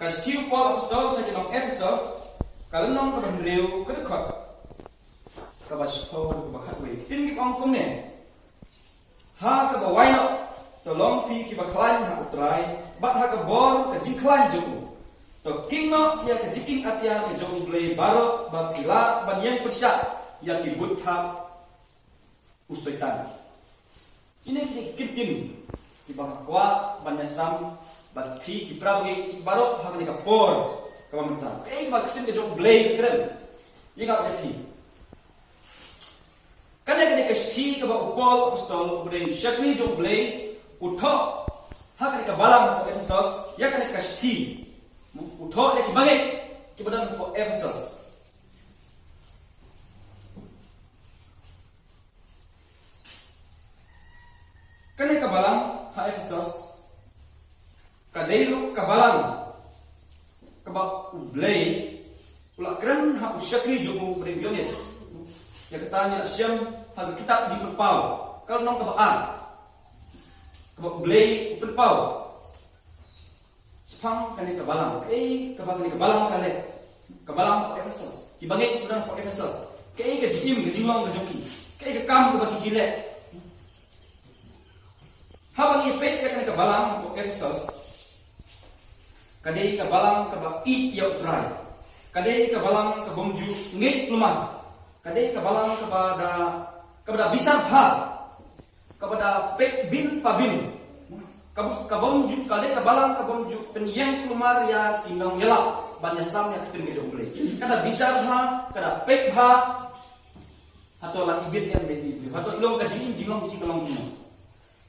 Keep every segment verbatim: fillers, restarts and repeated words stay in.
Ka shithi u Paul apostol sha ki nong Ephesos, ka lynnong kaba hynriew, ka dkhot kaba shiphew, kaba khatwei. Ki ktien ki ong kumne: Ha kaba wai noh, to long phi kiba khlaiñ ha u Trai, bad ha ka bor ka jingkhlaiñ jong u, to kieng noh ïa ka jingkieng atiar ka jong u Blei baroh ba phi lah ban ïeng pyrshah ïa ki buit thap u Soitan. Kine ki dei ki ktien kiba nga kwah ban ïasam bad phi ki para bangeit baroh ha kane ka por kaba mynta. Kaei kaba ka ktien ka jong u Blei ka kren ïa nga bad ïa phi? Kane, kane ka shithi kaba u Paul apostol, uba dei u shakri jong u Blei, u thoh ha kane ka balang hapoh Ephesos, ïa kane ka shithi. U thoh ïa ki bangeit kiba don hapoh Ephesos. Kane ka balang ha Ephesos ka dei ruh ka balang kaba u Blei u la kren ha u shakri jong u, uba dei u Ïoannis. Ïa kata ngi la shem ha ka kitab Jingpynpaw, ka lynnong kaba ar, kaba u Blei u pynpaw shaphang kane ka balang. Kaei kaba kane ka balang ka leh? Ka balang hapoh Ephesos, ki bangeit kiba don hapoh Ephesos, kaei ka jingim, ka jinglong ka jong ki? Kaei ka kam kaba ki, ki leh? Haba ngi peit ïa kane ka balang hapoh Ephesos, ka dei ka balang kaba ïeit ïa u Trai. Ka dei ka balang ka bym ju ngeit kulmar. Ka dei ka balang kaba da, kaba da bishar bha, kaba da peit byn pa byn. Ka, ka bym ju, ka dei ka balang ka bym ju pynïeng kulmar ïa ki nongïalap ban ïasam ïa ka ktien ka jong u Blei. Ka da bishar bha, ka da peit bha hato la ibit ïa u Blei, hato i long ka jingim, jinglong jong ki ka long kumno.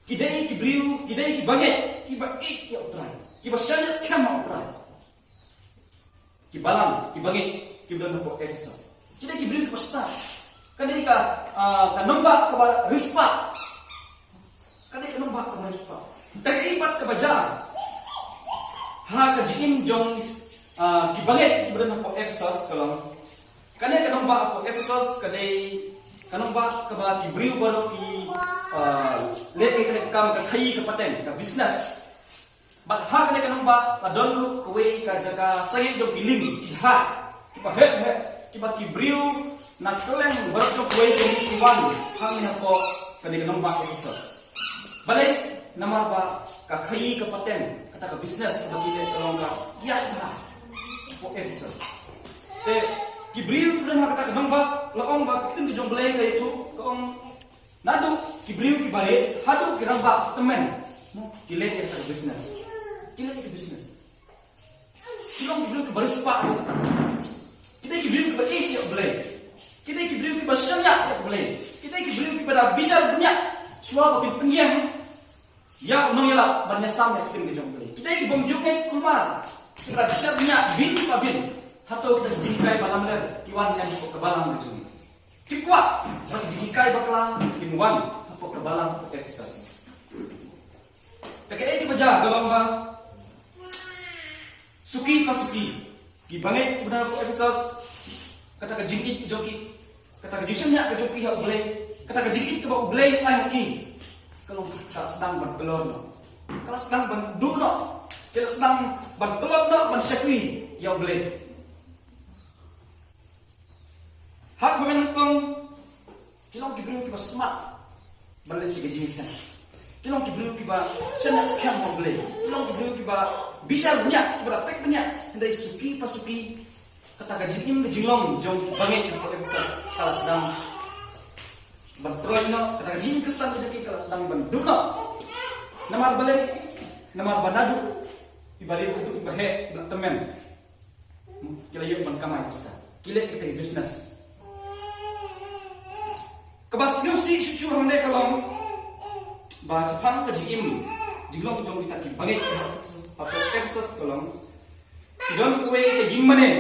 Ki dei ki briew, ki dei ki bangeit kiba ïeit ïa u Trai, kiba shaniah skhem ha u Trai. Ki balang, ki bangeit kiba don hapoh Ephesos, ki dei ki briew kiba stad. Ka dei ka, ah, ka nongbah kaba riewspah. Ka dei ka nongbah kaba riewspah. Te kaei pat kaba jia ha ka jingim jong, ah, ki bangeit kiba don hapoh Ephesos ka long, kane ka nongbah hapoh Ephesos ka dei ka nongbah kaba ki briew baroh ki, ah, leh ïa ka kam ka khaïi ka pateng, ka business. Bad ha kane ka nongbah ka don ruh kawei ka jaka sangeh jong ki lieng, ki jahaj kiba heh heh, kiba ki briew na kylleng baroh jong kawei ka lieng ki wan hangne hapoh kane ka nongbah Ephesos. Balei? Namar ba ka khaïi ka pateng, kata ka business kaba ki leh ka long ka ïaid bha hapoh Ephesos. Te ki briew kiba don ha kata ka nongbah la ong ba ka ktien ka jong u Blei ka ïathuh, ka ong, naduh ki briew kiba rit haduh ki rangbah, ki tymmen, ki leh ïa ka business. Ki leh ïa ka business. Ki long ki briew kiba riewspah. Ki dei ki briew kiba ïeit ïa u Blei. Ki dei ki briew kiba shaniah ïa u Blei. Ki dei ki briew kiba da bishar bniah shuwa ba kin pynïeng ïa u nongïalap ban ïasam ïa ka ktien ka jong u Blei. Ki dei ki bym ju ngeit kulmar. Ki da bishar bniah byn pa byn. Hato kita ki jinghikai ba lamler ki wan em hapoh ka balang ka jong ngi? Ki kwah ba ki jinghikai bakla kin wan hapoh ka balang hapoh Ephesos. Te kaei kaba jia ka long ba suki pa suki, ki bangeit kiba na hapoh Ephesos, kata ka jingïeit jong ki, kata ka jingshaniah ka jong ki ha u Blei, kata ka jingïeit kaba u Blei u ai ha ki, ka long ka la sdang ban kloi noh, ka la sdang ban duh noh, ka la sdang ban kloi noh ban shakri ïa u Blei. Ha kaba mynnyngkong, ki long ki briew kiba smat ban leit sha ka jingïaseng. Ki long ki briew kiba shaniah skhem ha u Blei. Ki long ki briew kiba bishar bniah, kiba da peit bniah. Hynrei suki pa suki, kata ka jingim ka jinglong jong ki bangeit hapoh Ephesos ka la sdang ban kloi noh, kata ka jingim Khristan ka jong ki ka la sdang ban duh noh. Namar balei? Namar ba naduh iba rit haduh iba heh, ba la tymmen, ki la ïoh ban kamai pisa. Ki leh kita ki business. Kaba sngewsih shuh shuh hangne ka long ba shaphang ka jingim jinglong jong kita ki bangeit hapoh Ephesos ka long, ki don kawei ka jingmane,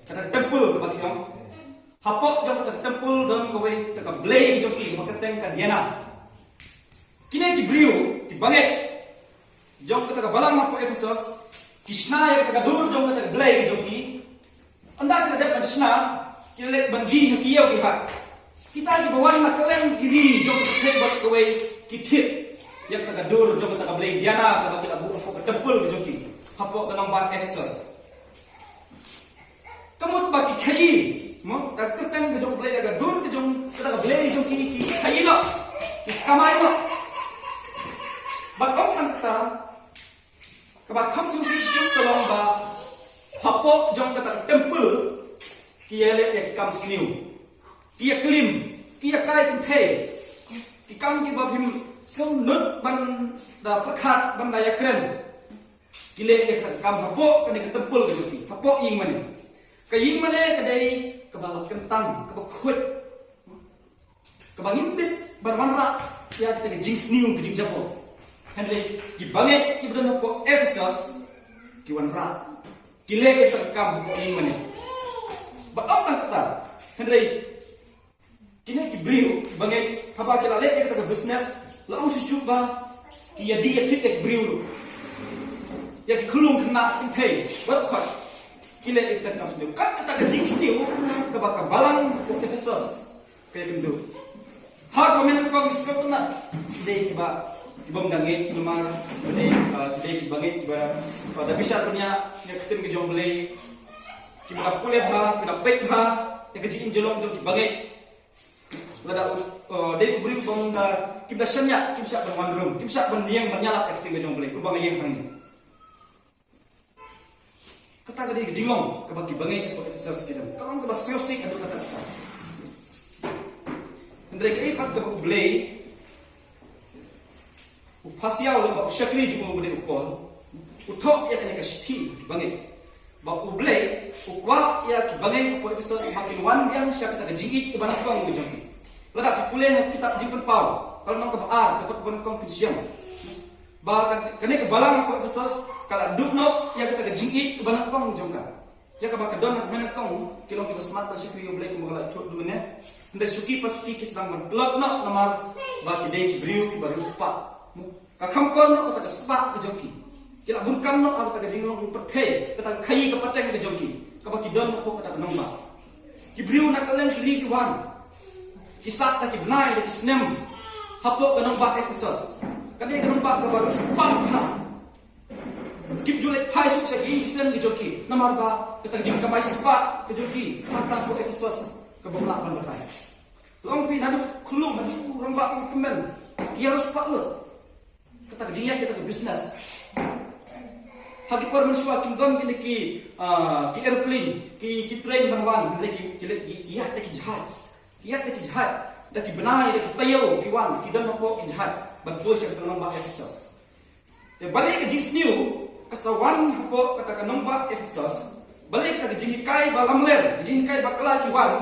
kata ka temple kaba ki ong. Hapoh jong kata ka temple don kawei kata ka blei jong ki kaba kyrteng ka Diana. Kine ki briew, ki bangeit jong kata ka balang hapoh Ephesos, ki shna ïa kata ka dur jong kata ka blei jong ki. Ynda ki la dep ban shna, ki la leit ban die ha ki ïew ki hat. Kita kiba wan na kylleng ki ri jong ka pyrthei baroh kawei ki thied ïa kata ka dur jong kata ka blei Diana kaba ki la buh hapoh ka temple ka jong ki, hapoh ka nongbah Ephesos. Ka mut ba ki khaïi, mo, da ka kyrteng ka jong U Blei, da ka dur ka jong, ka da ka Blei jong ki, ki khaïi noh, ki kamai noh. Bad ym tang kata, kaba kham sngewsih shuh ka long ba hapoh jong kata ka temple ki ïaleh ïa ki kam sniew, ki ïaklim, ki ïakai kynthei, ki kam kiba phim sngewnud ban da pyrkhat, ban da ïakren. Ki leh ïa kata ka kam hapoh kane ka temple ka jong ki, hapoh ïing mane. Ka ïing mane ka dei kaba la kyntang, kaba khuid, kaba ngim bit ban wanrah ïa kata ka jingsniew, ka jingjabor. Hynrei ki bangeit kiba don hapoh Ephesus ki wanrah, ki leh ïa kata ka kam hapoh ïing mane. Bad ym tang kata, hynrei kine ki briew, ki bangeit, haba ki la leh ïa kata ka business, la ong shuh shuh ba ki ïadie ïathied ïa ki briew ruh, ïa ki khyllung khynnah kynthei baroh khoit. Ki leh ïa kata ka kam sniew. Kat kata ka jingsniew kaba ka balang u Ephesus ka ïakynduh. Ha kaba mynnyngkong, ki sngewtynnat, ki dei kiba, ki bym da ngeit namar, ki dei, ah, ki dei ki bangeit kiba, ah, da bishar bniah ïa ka ktien ka jong U Blei, kiba da pule bha, kiba da peit bha ïa ka jingim jong ki bangeit. Lada, uh, dei u briew bym da, kim da shaniah, kim shah ban wanrung, kim shah ban ïeng ban ïalap ïa ka ktien ka jong U Blei, kumba nga ïeng hangne. Kata ka dei ka jinglong kaba ki bangeit hapoh Ephesus ki don. Ka long kaba sngewsih haduh katta katta. Hynrei kaei pat kaba U Blei u phasiaw lem bad u shakri jong u, ba dei u Paul, u thoh ïa kane ka shithi ki bangeit, ba U Blei u kwah ïa ki bangeit hapoh Ephesus ba kin wan biang sha kata ka jingïeit kaba nyngkong ka jong ki. Lada phi pule ha kitab Jingpynpaw, ka lynnong kaba ar, ka dkhot kaba nyngkong, phin shem ba ka, kane ka balang hapoh Ephesus ka la duh noh ïa kata ka jingïeit kaba nyngkong jong ka. Ïa kaba ka don ha kaba nyngkong ki long kiba smat ban shakri ïa U Blei kumba nga la ïathuh mynne. Hynrei suki pa suki ki sdang ban tlot noh namar ba ki dei ki briew kiba riewspah. Ka kham kor noh kata ka spah ka jong ki. Ki la bun kam noh kata ka jinglong pyrthei, kata ka khaïi ka pateng ka jong ki, kaba ki don hapoh kata ka nongbah. Ki briew na kylleng ki ri ki wan, ki sah da ki bnai da ki snem hapoh ka nongbah Ephesus. Ka dei ka nongbah kaba riewspah bha. Kim ju leit phai shuh sha ki ïing ki sem ki jong ki namar ba kata ka jingkamai spah ka jong ki, hangta hapoh Ephesus, ka bym lah ban batai. Long phi, naduh khyllung, naduh rangbah, u kmen, ki ïa riewspah lut. Kata ka jingïaid, kata ka business. Ha ki por mynshuwa kim don kine ki, ah, ki aeroplane, ki, ki train ban wan, hynrei ki, ki leit, ki, ki ïaid da ki jahaj. Ki ïaid da ki jahaj, da ki bnai, da ki taïew ki wan, ki don hapoh ki jahaj ban poi sha kata ka nongbah Ephesus. Te balei ka jingsniew ka sa wan hapoh kata ka nongbah Ephesus? Balei kata ka jinghikai ba lamler, ka jinghikai ba kla ki wan?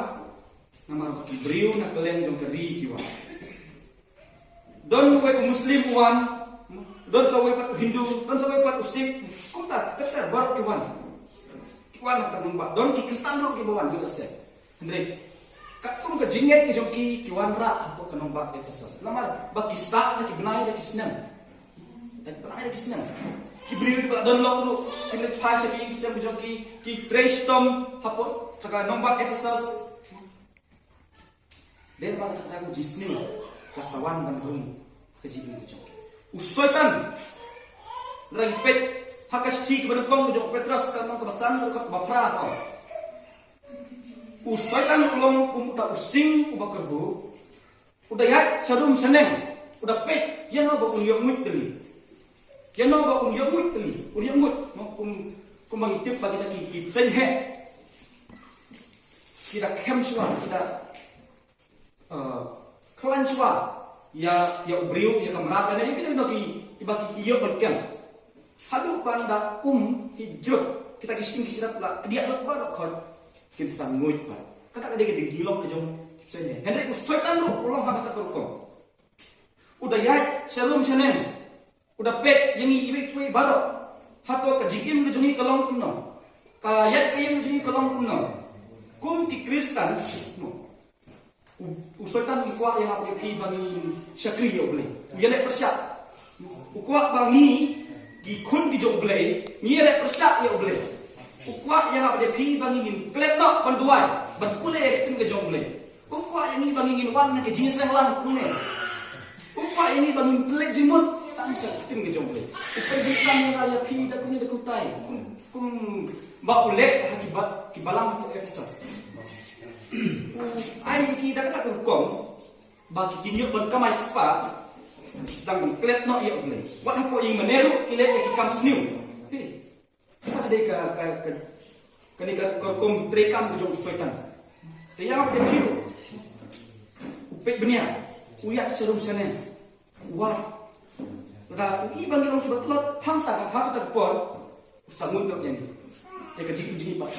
Namar ba ki briew na kylleng jong ka ri ki wan. Don uwei u Muslim u wan, don sa uwei pat u Hindu, don sa uwei pat u Sikh, kumta ter ter baroh ki wan. Ki wan ha kata ka nongbah, don ki Khristan ruh kiba wan, ki la seh. Hynrei katkum ka jingngeit ka jong ki, ki wanrah hapoh ka nongbah Ephesus. Namar ba ki sah da ki bnai da ki snem. Da ki bnai da ki snem. Ki briew kiba la don lok ruh, ki leit phai sha ki ïing ki sem ka jong ki, ki trei shitom hapoh kata ka nongbah Ephesus. Dei namar kata ka jingsniew ka sa wan ban rung ha ka jingim ka jong ki. U Soitan, lada ngi peit ha ka shithi kaba nyngkong ka jong u Petros, ka lynnong kaba san, ka dkhot kaba phra, ka ong: U Soitan u long kum uta u sing uba kyrhuh, u da ïaid sharum shaneng, u da peit ïano ba un ïoh nguid tylli. Ïano ba un ïoh nguid tylli, un ïoh nguid, no, kum, kumba ngi tip ba kita ki, ki seng heh, ki da khlem shuwa, ki da, eh, khlaiñ shuwa ïa, ïa u briew, ïa ka mrad lane ïa kino kino ki, kiba ki, ki ïoh ban kem. Haduh ban da um hi jrut, kita ki shyieng ki shyiap la kdiah lut baroh khoit, kin sa nguid pat. Kata ka dei ka jinglong ka jong ki seng heh. Hynrei u Soitan ruh u long ha kata ka rukom. U da ïaid sharum shaneng, u da peit ïa ngi iwei pa iwei baroh. Hato ka jingim ka jong ngi ka long kumno? Ka ïaid ka ïeng ka jong ngi ka long kumno? Kum ki Khristan, u, u Soitan u kwah ïa nga bad ïa phi ba ngin shakri ïa U Blei. U ïaleh pyrshah. U kwah ba ngi, ki khun ki jong U Blei, ngin ïaleh pyrshah ïa U Blei. U kwah ïa nga bad ïa phi ba ngin klet noh ban duwai, ban pule ïa ka ktien ka jong U Blei. Um kwah ïa ngi ba ngin wan ha ka jingseng lang kumne. Um kwah ïa ngi ba ngin pynleit jingmut ha Sha ka ktien ka jong U Blei. U pyndonkam ïa nga ïa phi da kumne da kumtai. Kum, kumba u leh ha ki ba, ki balang ha Ephesus. U ai ïa ki da kata ka rukom ba ki, kin ïoh ban kamai spah, ki sdang ban klet noh ïa U Blei. Wat hapoh ïingmane ruh ki leh ïa ki kam sniew. Phi. Ka dei ka, ka, ka, ka dei ka, ka rukom treikam ka jong u Soitan. Te ïa u phi ruh, u peit bniah, u ïaid sharum shaneng, u wad. Lada u i ba ngi long kiba tlot hangta ha kata ka por, u sa mut noh ïa ngi. Te ka jing u jingim pat.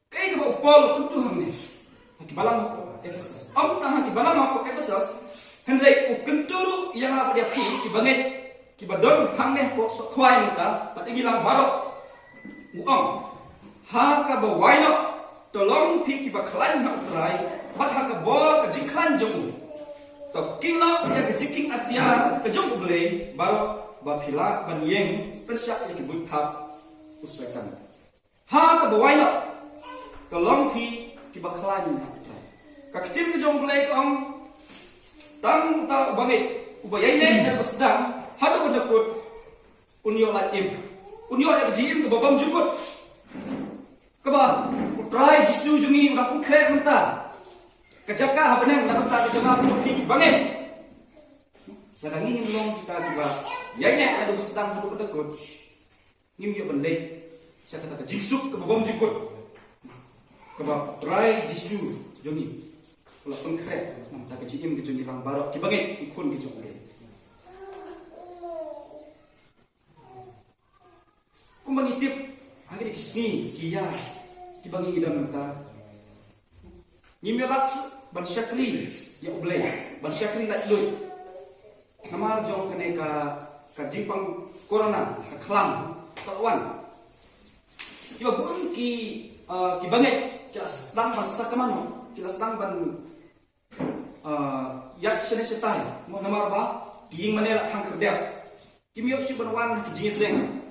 Kaei kaba u Paul u kyntu hangne ha ki balang hapoh Ephesus? Ym tang ha ki balang hapoh Ephesus, hynrei u kyntu ruh ïa nga bad ïa phi kiba ngeit, kiba don hangne hapoh sohkhwai mynta bad ïa ngi lang baroh. U ong, ha kaba wai noh, to long phi kiba khlaiñ ha U Trai bad ha ka bor ka jingkhlaiñ jong u. To king noh ïa ka jingkieng atiar ka jong U Blei baroh, ba phi lah ban ïeng pyrshah ïa ki buit thap u Soitan. Ha kaba wai noh, to long phi kiba khlaiñ ha U Trai. Ka ktien ka jong U Blei ka ong, tang uta uba ngeit, uba ïaineh, uba sdang haduh ban da kut, un ïoh lait im, un ïoh ïa ka jingim kaba bymjukut, kaba U Trai Jisu jong ngi u dang pynkhreh mynta. Ka jaka ha bneng na ka bynta ka jong nga bad jong phi kiba ngeit. Lada ngi ngim long kita kiba ïaineh haduh ba sdang, haduh ban da kut, ngim ïoh ban leit sha kata ka jingsuk kaba bymjukut, kaba U Trai Jisu jong ngi u la pynkhreh na ka bynta ka jingim ka jong ngi lang baroh kiba ngeit, ki khun ki jong U Blei. Kumba ngi tip, ha kine ki sngi, ki ïar kiba ngi don mynta, ngim ïoh lad shuh ban shakri ïa U Blei, ban shakri laitluid. Namar jong kane ka, ka jingpang corona, ka khlam, ka wan. Kiba bun ki, ah, kiba ngeit, ki la sdang ban sakma noh, ki la sdang ban, ah, ïaid shane shatai, mo, namar ba ki ïingmane la khang khyrdep. Kim ïoh shuh ban wan ha ki jingïaseng.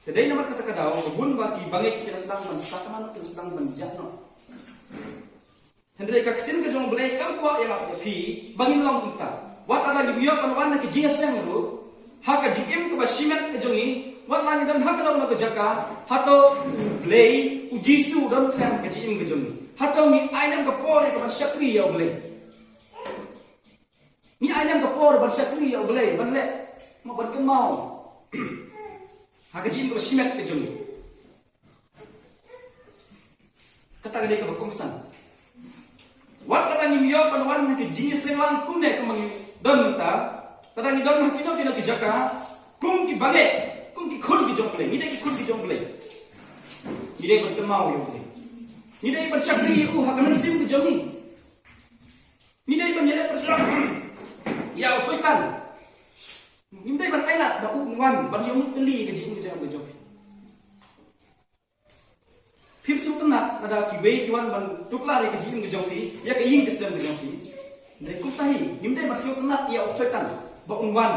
Te dei namar kata ka daw, ka bun ba kiba ngeit ki la sdang ban sakma noh, ki la sdang ban jah noh. Hynrei ka ktien ka jong U Blei kam kwah ïa nga ïa phi ba ngin long kumta. Wat lada ngim ïoh ban wan ha ki jingïaseng ruh, ha ka jingim kaba shimet ka jong ngi, wat la ngi don ha kano kano ka jaka, hato U Blei, U Jisu u don lem ha ka jingim ka jong ngi? Hato ngi ai lem ka por ïa ka ban shakri ïa U Blei? Ngi ai lem ka por ban shakri ïa U Blei, ban leh, mo, ban kynmaw ha ka jingim kaba shimet ka jong ngi? Kata ka dei kaba kongsan. Wat lada ngim ïoh ban wan ha ka jingïaseng lang kumne kumba ngi don mynta, lada ngi don ha kino kino ki jaka, kum kiba ngeit, kum ki khun ki jong U Blei, ngi dei ki khun ki jong U Blei. Ngi dei ban kynmaw ïa U Blei. Ngi dei ban shakri ïa u ha ka mynsiem ka jong ngi. Ngi dei ban ïaleh pyrshah ïa u Soitan. Ngim dei ban ailad ba un wan ban ïoh mut tylli ïa ka jingim ka jong phi. Phim sngewtynnat lada kiwei ki wan ban tuklar ïa ka jingim ka jong phi, ïa ka ïing ka sem ka jong phi. Hynrei kumta hi, ngim dei ban sngewtynnat ïa u Soitan ba un wan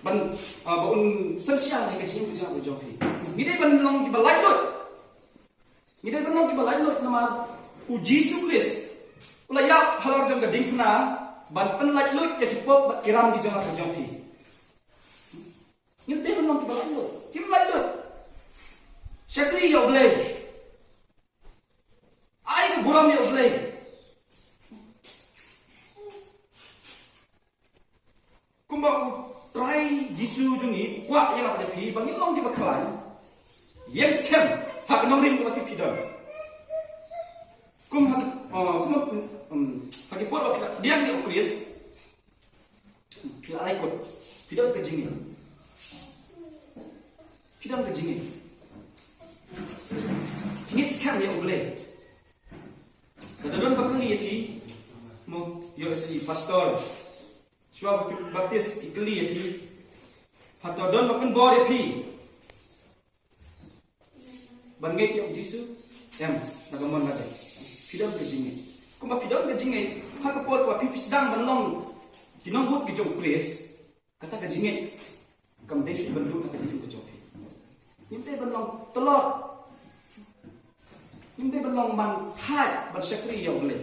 ban, ah, ba un synshar ïa ka jingim ka jong phi. Ngi dei ban long kiba laitluid. Ngi dei ban long kiba laitluid namar U Jisu Khrist u la ïap halor jong ka diengphna ban pynlaitluid ïa ki pop bad ki ram ki jong nga ki jong phi. Ngi dei ban long kiba laitluid. Kim laitluid. Shakri ïa U Blei. Ai ka burom ïa U Blei. Kumba U Trai Jisu jong ngi u kwah ïa nga bad ïa phi ba ngin long kiba khlaiñ. Ïeng skhem ha ka nongrim kaba phi phi don. Kum ha, uh, kum, um, ha ki por ba phi la pdiang ïa U Khrist, phi la ai kut, phi don ka jingngeit. Phi don ka jingngeit. Phi ngeit skhem ïa U Blei. Lada don ba kylli ïa phi, mo, ïoh sa i pastor, shuwa ba phi baptis, i kylli ïa phi, hato don ba pynbor ïa phi ban ngeit ïa U Jisu? Em, na ka mon lade. Phi don ka jingngeit. Kumba phi don ka jingngeit, ha ka por kaba phi phi sdang ban long ki nongbud ki jong U Khrist, kata ka jingngeit kam dei shuh ban lut na ka jingim ka jong phi. Ngim dei ban long tlot. Ngim dei ban long man thait ban shakri ïa U Blei.